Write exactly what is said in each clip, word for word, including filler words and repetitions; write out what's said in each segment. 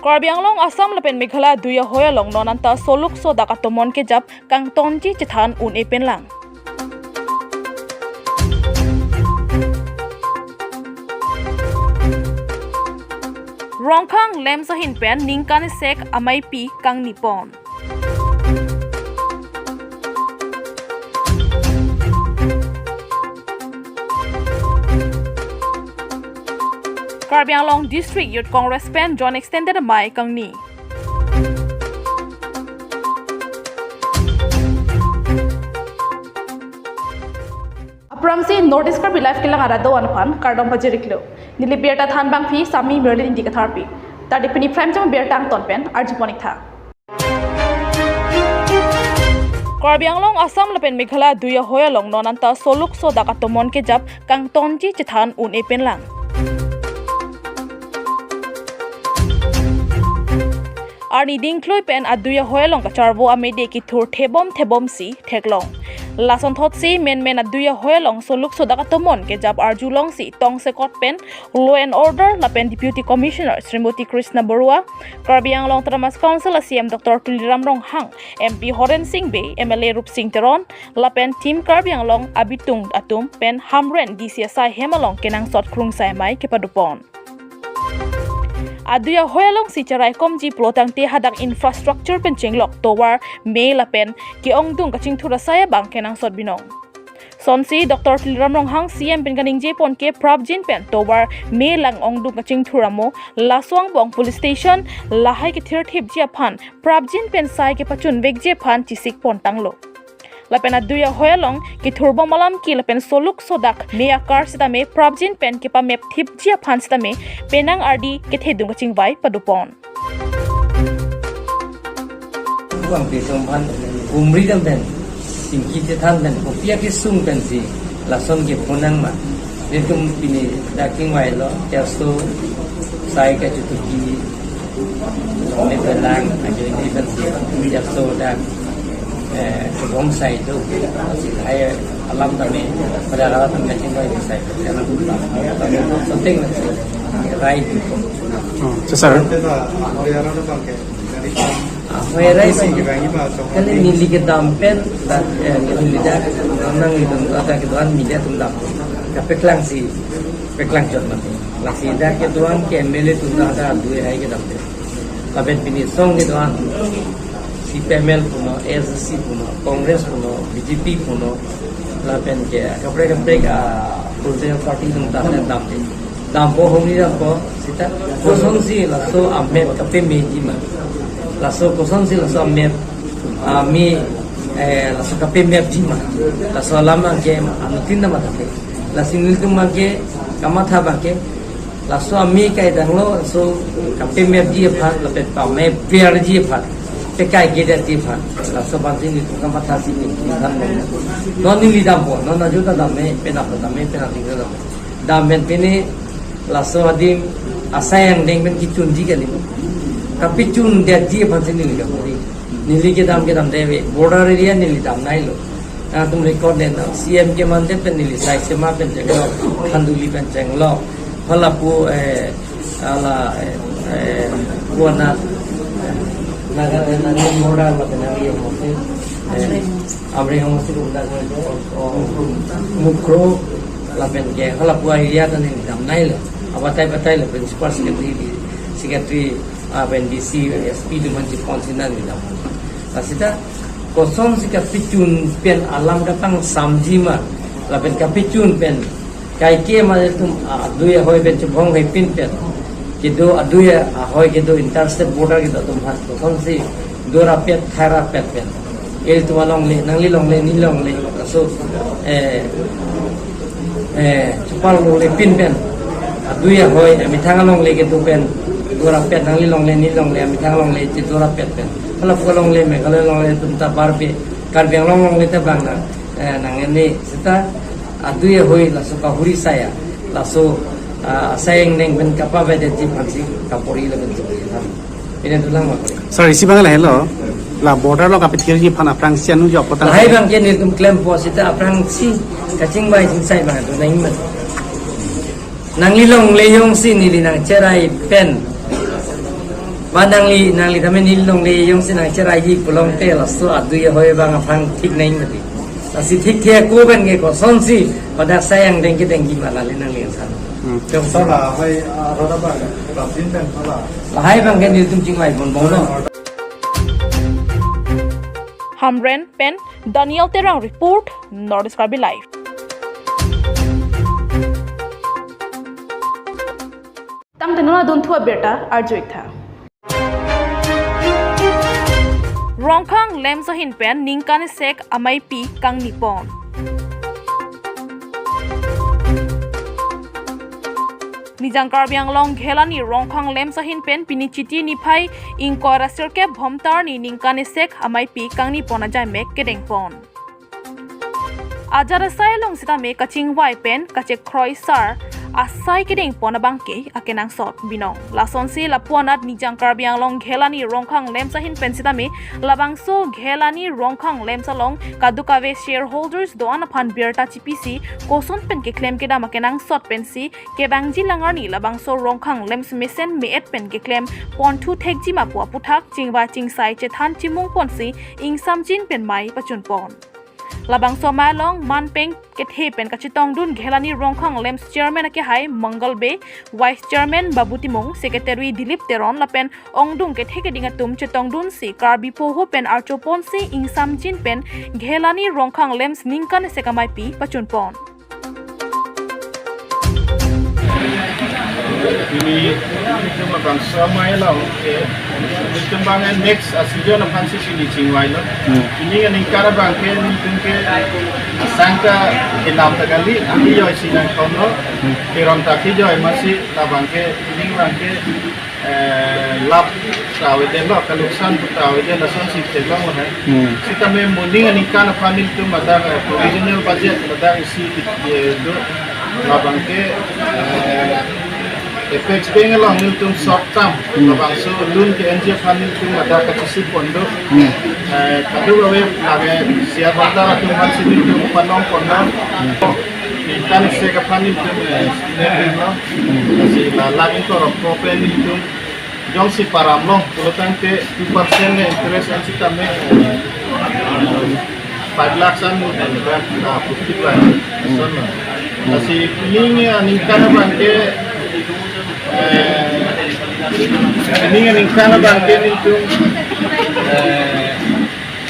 Karbi Anglong, Assam lapen Meghalaya adui ahoi along non anta soluk sodak atomon kejap kangtonji chethan un-e pen lang. Rongkhang LAMPS ahin pen ningkan sek ameipi kangni pon. Karbi Anglong District Youth Congress pen Joint Extended amei kangni. Aphrangsi North East Karbi Live kelang arado an aphan kardom pajir-iklo. Neli birta thanbangpi Sami Merlin Ingti Katharpi. Tadi pini Prime Time birta angton pen arjupon-iktha. Karbi Anglong, Assam lapen Meghalaya adui ahoi along non anta soluk sodak atomon kejap kangtonji chethan un-e pen lang. Arni dingkloi pen adui ahoi along kacharvo amede kithur thebom thebomsi theklong. Lasonthotsi menmen adui ahoi along soluk sodak atomon kejap arjulongsi tongsekot pen Law and Order lapen Deputy Commissioner Srimoti Krishna Baruah, Karbi Anglong Autonomous Council a CEM Doctor Tuliram Ronghang, MP Horen Sing Bey, MLA Rupsing Teron lapen Team Karbi Anglong abitung atum pen Hamren DC asai hem along kenangsot krungsai amei kepadopon. Adui ahoi alongsi cheraikomji pulotangte hadak infrastructure pen chenglok tovar me lapen ke-ongdung kachingthur asai abang kenangsot binong. Sonsi Doctor Tuliram Ronghang CEM pen kaningjepon ke prapjin pen tovar me lang ongdung kachingthur amo laso angbong police station lahai kethirthipji aphan prapjin pen sai kepachunvekji aphan chisik pontanglo. Lapen adui ahoi along kethurbom alam ke lapen soluk sodak me akar sitame prapjin pen kepamepthipji aphan sitame penang ardi kethedung kachingvai padopon. Bang pisong phan umri dam pen, singki chethan pen, kopi akesung pensi lason ke ponang ma. Netum pini dak kingvailo, charso sai kachutuki, ne pelang ajo ini pensi, charso dak, eh, kebom sai itu, si hai alam tame, pada alam tame kingvai sai, karena something right. Oh, sir. Ahoi arai si. Kali neli kedam pen, dak, eh, neli dak, nang itu, ada keduan media atum dam. Kapeklang si, peklang chot mati. Lasi dak keduan ke MLA atum dak ada adui ahoi kedam pen. Lapen pini song keduan, CPML puno, ASDC puno, Congress puno, BJP puno, lapen ke, kaprek kaprek, ah, political party atum dak ada dam pen. Dampo hongni dampo, sita kosonsi laso amep kapemeji ma. Laso kosonsi laso amep, ami, eh, laso kapemepji ma. Laso alam abangke anuttin nama tapi. Lasi nelitum abangke kamatha abangke, laso amei kaidanglo, laso kapemepji aphan, lapen pamep biarji aphan, pekai kedetji aphan. Laso abangsi nelitum kamathasi nelitum dam. Non neli dampo, non ajo ta dam me, penap dam me, penap tinggal dam me. Dam pen pini laso adim asai angdeng pen kechunji kali. Kapechundetji aphansi neli kapori. Neli kedam kedam deve, border area neli damnailo. Nangtum record den, CEM ke mande pen neli sai sema pen chenglok, Khanduli pen chenglok. Halapu, eh, ala, eh, eh, Kuanat, eh, Nagaland, Nagaland border lapen nang iyo mose, eh, Amreng mose kumda ko, o, o, Mukroh, lapen ke, halapu area ta neli damnailo. Abatai batai lo, principal secretary, secretary, ah, pen DC, SP atum aphan chepon si neli dam. Lasi ta, kosonsi kapechun pen alam kapangsamji ma, lapen kapechun pen kaike ma atum, ah, adui ahoi pen chubong hepin pen. Kedo adui ahoi kedo inter-state border kedo atum aphan kosonsi dorapet tharapet pen. Ilitum alongle, nangli longle, neli longle. Laso, eh, eh, chupar longle pin pen. Adui ahoi, eh, methang alongle kedo pen. Dorapet, nangli longle, neli longle, methang alongle, che dorapet pen. Halapu alongle, Meghalaya alongle, atum ta barbe, Karbi Anglong alongle ta bang na. Eh, nang ini sita adui ahoi laso kahuri saya, laso, ah, asai angdeng pen kapavedetji aphansi kapori lapen chepori tham. Pini dolang ma. Sir, isi abang lahelo, la border along kapethirji aphan aphrangsi anu jo apot tang. Lahai abangke nelitum klempo sita aphrangsi kachingvai chingsai abang do nang iman. Nangli longle jongsi neli nangcherai pen. Ma nangli, nangli tame neli longle jongsi nangcheraihi pulote laso adui ahoi abang aphan thik nangji mati. Lasi thik thek ako pen ke kosonsi pada sai angdeng kedengji ma nangli nangli san. Hmm. Jongsi sala hai, ah, roda bang, kapin pen sala. Lahai abang ke nelitum chingvai ponbomlo. Hamren pen Daniel Terang report, North East Karbi Live. Tangte non adunthu abirta arju-iktha. Rongkhang LAMPS ahin pen ningkan isi ameipi kangnipon. Nijang Karbi Anglong Ghelani Rongkhang LAMPS ahin pen pini Chiti niphai ingkoi ra sirkep Bhomtar ni ningkan isi ameipi kangnipon ajaimek kedengpon. Ajat asai along sitame kachingvai pen kachekroi sar asai kedengpon abangke akenangsot binong. Lasonsi lapu-anat Nijang Karbi Anglong Ghelani Rongkhang LAMPS ahin pen sitame labangso Ghelani Rongkhang LAMPS along kadokave shareholders do-an aphan birta chipisi koson pen keklem kedam akenangsot pensi kevangji alang arni labangso Rongkhang LAMPS mesen me-et pen keklem ponthu thekji ma pu aputhak chingvai chingsai chethan chimungponsi ingsamjin pen mei pachunpon. Labangso amei along manpeng kethe pen kachetongdun Ghelani Rongkhang LAMPS chairman akehai Mangal Bey, vice chairman Babu Timung, secretary Dilip Teron lapen ongdung kethe keding atum chetongdunsi Karbi poho pen archoponsi ingsamjin pen Ghelani Rongkhang LAMPS ningkan isi ameipi pachunpon. Pini itum labangso amei along ke, itum abang next a-season aphansi pini chingvailo. Hmm. Pini aningkan abangke, itum ke asang ta kedam ta kali, akijoi si nangkoklo, hmm, keron ta akijoi amatsi labangke, pini abangke, eh, lap ta avedetlo, kaluksan ta avedetlo, lasonsi theklonglo hai. Hmm. Sitame moning aningkan aphan nelitum ladak, eh, provisional budget ladak isi, eh, do, labangke, eh, Apex Bank along nelitum short term, hmm, labangso loan ke-enji aphan nelitum ladak kachesipon do. Hmm. Eh, kadokave lake share holder atum aphansi nelitum panong ponlo. Hmm. Ningkan isi aphan nelitum, eh, estimate lo. Hmm. Lasi la lak ingkoi ra phongo pen nelitum jongsi paramlong pulotangte two percent le interest an sitame, eh, five lakhs an, eh, ah, profit lo. Lason lo. Lasi pini aningkan abangke, eh, pini aningkan abangke nelitum, eh,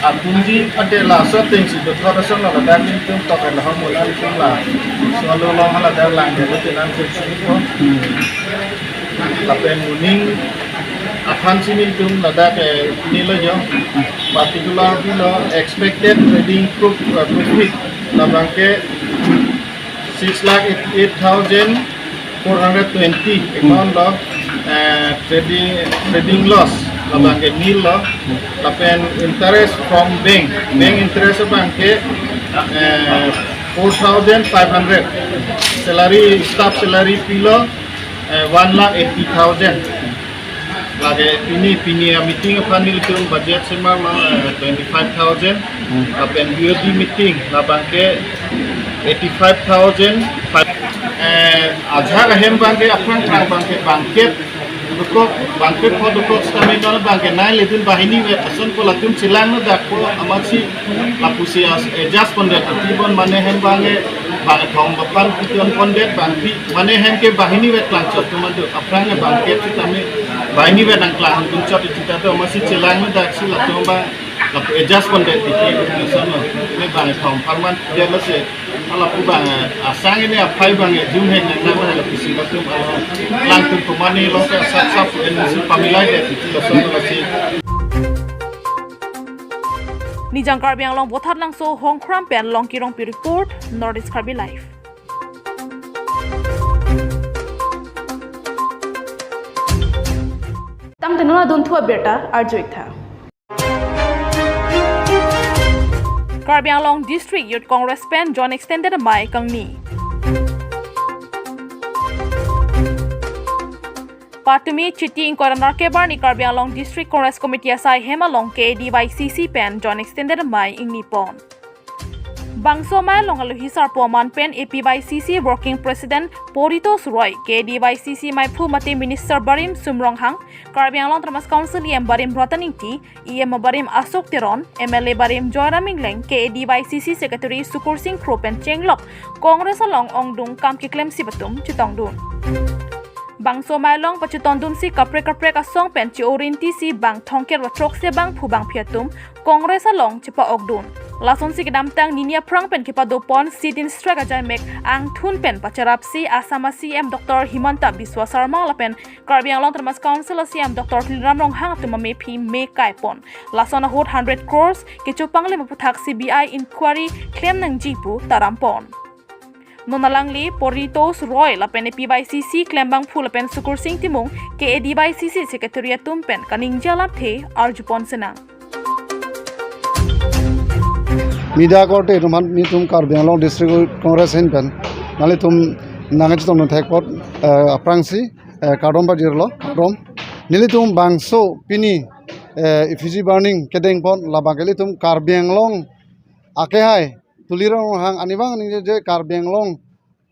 apunji ante laso atengsi dothor ason lo ladak nelitum tok lahom mona nelitum la. Solo long haladak langdetlo tenang sipsip ko. Lapen moning aphansi nelitum ladak, eh, nilo jo. Particular pulo expected trading pro-, eh, profit labangke six lakh eighty-eight thousand four hundred twenty amount lo, eh, trading, trading loss labangke nil lo, lapen interest from bank, bank interest abangke, eh, four thousand five hundred, salary, staff salary pilo, eh, one lakh eighty thousand. Lake pini, pini a-meeting aphan nelitum budget semarlo, eh, twenty-five thousand. Hmm. Lapen B O D meeting labangke eighty-five thousand. Eh, ajahak ahem abangke aphrang phrang abangke bangkep dokok, bangkep ho dokok sitame non abangke nai ledun banghini vet ason ko latum chelangno dakpo amatsi lapusi as-, adjust pondet ati bon mane hem abangke bang thom baphan piton pondet bangpi mane hem ke banghini vet klangchot atum ado aphrang bangkep sitame banghini vet nangklang dun chot iti ta do amatsi chelangno daksi latum abang lapu adjust pondet tiki lason lo. Ne bang thom pharman dia lo se. Lapu abang asang ini aphai abang jum heng nang nang lapusi latum along langtum pemane lo ke asap sap ini si pamilai det tiki lason lo si. Nijang Karbi Anglong Bothatlangso Hongkram pen Longki Rongpi report, North East Karbi Live. Tangte non adunthu abirta arju-iktha. Karbi Anglong District Youth Congress pen Joint Extended Mei kangni. Patumi Chiti ingkoi ra nerkep arni Karbi Anglong District Congress Committee asai hem along K A D Y C C pen Joint Extended Mei ingnipon. Bangso amei along alohi sarpo aman pen A P Y C C Working President Poritos Roy, K A D Y C C meiphu mate Minister barim Sum Ronghang, Karbi Anglong Autonomous Council E M barim Ratan Engti, E M barim Ashok Teron, M L A barim Joyram Engleng, K A D Y C C Secretary Sukursing Kro pen chenglok Congress along ongdung kam keklemsip atum chetongdun. Bangso amei along pachetongdunsi kaprek kaprek asong pen che-o rintisi bang thomkep ra throkse bangphu bangphi atum Congress along chepa-okdun. Lasonsi kedamtang nini aphrang pen kepadopon sit-in strike ajai mek angthun pen pacherapsi Assam a C M Doctor Himanta Biswa Sarma lapen Karbi Anglong Autonomous Council a C M Doctor Tuliram Ronghang atum amephi me kaipon. Lason ahut hundred crores kechopanglem aputhak C B I inquiry klem nangji pu tarampon. Non alangli Poritos Roy lapen A P Y C C klembangphu lapen Sukursing Timung, K A D Y C C Secretary atum pen kaningje alamthe arjupon senang. Media korte atum aphan nelitum Karbi Anglong District Congress ahin pen nanglitum nangchetongdun thek apot, eh, aphrangsi, eh, kardom pajirlo, kardom. Nelitum bangso pini, eh, effigy burning kedengpon labang ke nelitum Karbi Anglong akehai Tuliram Ronghang arnivang ningje je Karbi Anglong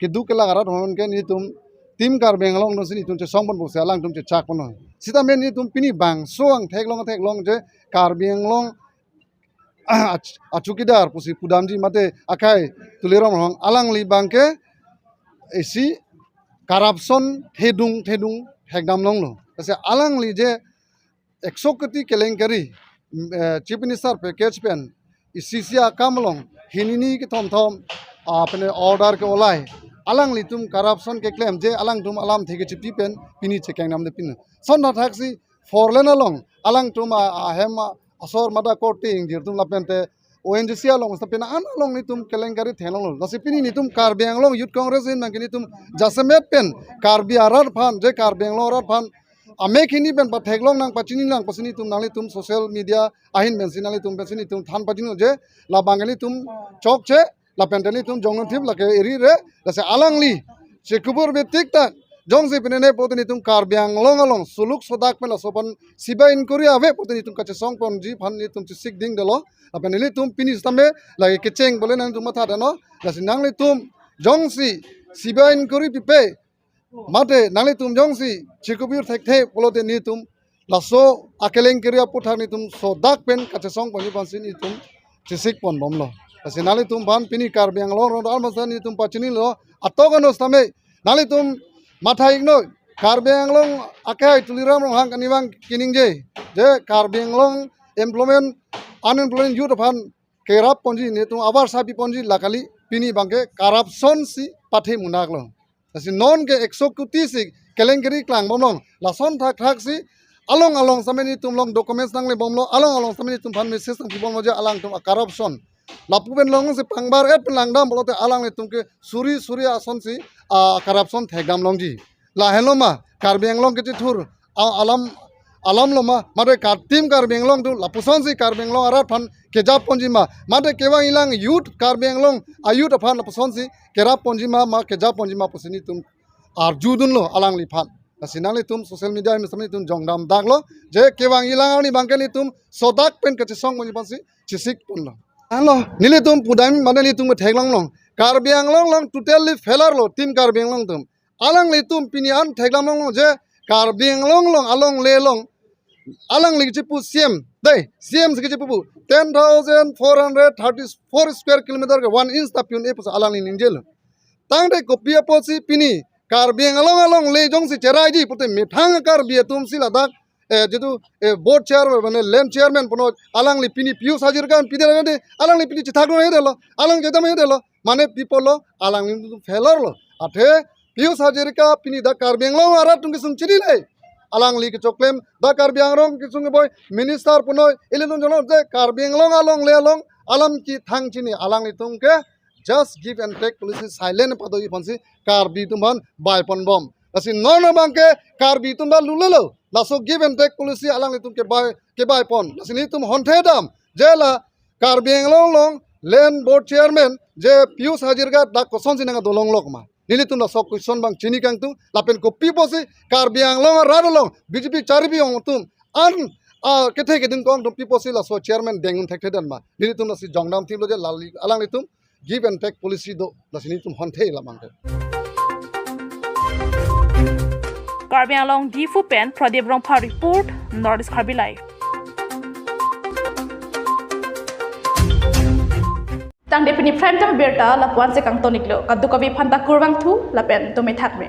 keduk kelak arat aphan ke nelitum Team Karbi Anglong atumsi nelitum chesongpon pusi alangtum chechakpon. Sitame nelitum pini bangso angthek long angthek long je Karbi Anglong ach-, achukidar pusi pudamji mate akehai Tuliram Ronghang alangli abangke isi corruption thedung thedung thekdam longlo. Lasi alangli je ekso koti kelenkari, mm, eh, Chief Minister package pen isi isi akam along hini hini kethom thom, ah, pen order ke-olai. Alanglitum corruption keklem je alangtum alamthe kechipi pen pini chekeng namde pin. Lason athaksi four lane along alangtum a, ahem a, asor mada korte ingjir atum lapen te O N G C along seta pini an along nelitum kelenkari theklonglo. Lasi pini nelitum Karbi Anglong Youth Congress ahin abangke nelitum jasemet pen Karbi arat aphan je Karbi Anglong arat aphan amek hini pen patheklong nang pachini nang pusi nelitum nanglitum social media ahin pensi nanglitum pensi nelitum than pachini je labang nelitum chokche lapen te nelitum jongnon thip lake eri re lasi alangli chekubur betik ta jongsi pinene pote nelitum Karbi Anglong along suluk sodak pen laso aphan C B I inquiry ave pote nelitum kachesongponji aphan nelitum chesik dingdelo lapen nelitum pini sitame lake kecheng pole nangtum matha dano lasi nanglitum jongsi C B I inquiry pipe mate nanglitum jongsi chekubir thekthe pulote nelitum laso akelenkari aputhak nelitum sodak pen kachesongponji aphansi nelitum chesikponbomlo. Lasi nanglitum aphan pini Karbi Anglong rong almasa nelitum pachinilo atok ano sitame nanglitum matha iknoi Karbi Anglong akehai Tuliram Ronghang arnivang keningje je Karbi Anglong employment unemployment youth aphan kerapponji nelitum abar sapiponji la kali pini abangke corruption si pathe munaklo. Lasi non ke ekso koti si kelenkari klangbomlong. Lason thakthak si along along sitame nelitum along documents nanglebomlo along along sitame nelitum aphan message nangpibomlo je alangtum a corruption. Lapu pen longsi pangbar et pen langdam pulote alanglitum ke suri suri asonsi a corruption thekdam longji. Lahenlo ma Karbi Anglong kechethur a-, alam alamlo ma mate Kar-, Team Karbi Anglong atum lapusonsi Karbi Anglong arat aphan kejapponji ma mate kevang ilang youth Karbi Anglong a-youth aphan lapusonsi kerapponji ma ma kejapponji ma pusi nelitum arjudunlo alangliphan. Lasi nanglitum social media ahin sitame nelitum jongdam daklo je kevang ilang arni abangke nelitum sodak pen kachesongponji aphansi chesikponlo. Alo nelitum pudam mane nelitum theklonglong Karbi Anglong along totally failure lo Team Karbi Anglong atum. Alanglitum pini an thekdam longlo je Karbi Anglong along alongle along alangli kechipu C M dei C M si kechipu ten thousand four hundred thirty-four square kilometer ke one inch ta pi-un-e pusi alangli ningjelo. Tangte kopi apotsi pini Karbi Anglong alongle jongsi cheraiji pute methang Karbi atumsi ladak eh, jitu eh, board chairman mane land chairman puno alangli pini Pijush Hazarika pide lade alangli pini chethakdun ahe delo alang kedam ahe delo mane people lo alangli failure lo athe Pijush Hazarika pini dak Karbi Anglong arat atum kesung chinine alangli kechoklem dak Karbi Anglong kesung boy minister punoi ililun jono je Karbi Anglong alongle along alam kethang chini alanglitum ke just give and take policy silent padoji aphansi Karbi atum aphan baiponbom. Lasi non abangke Karbi atum ta lulelo. Laso give and take policy alanglitum kebai kebaipon. Lasi nelitum honthe dam. Je la Karbi Anglong along land board chairman je Pijush Hazarika dak kosonsi nangdolonglok ma. Nelitum laso question abang chini kangtung. Lapen kopi apotsi Karbi Anglong arat along B J P charibi ong atum an a kethe keding kong atum pi apotsi laso chairman deng-un thekthe dam ma. Nelitum lasi jongdam thiplo je lali alanglitum give and take policy do, lasi nelitum honthe la mangke. Karbi Anglong Diphu pen Pradip Rongphar report, North East Karbi Live. Tangte pini prime time birta lapu-an si kangton-iklo, kadokave aphanta kurvangthu lapen tumi thakme.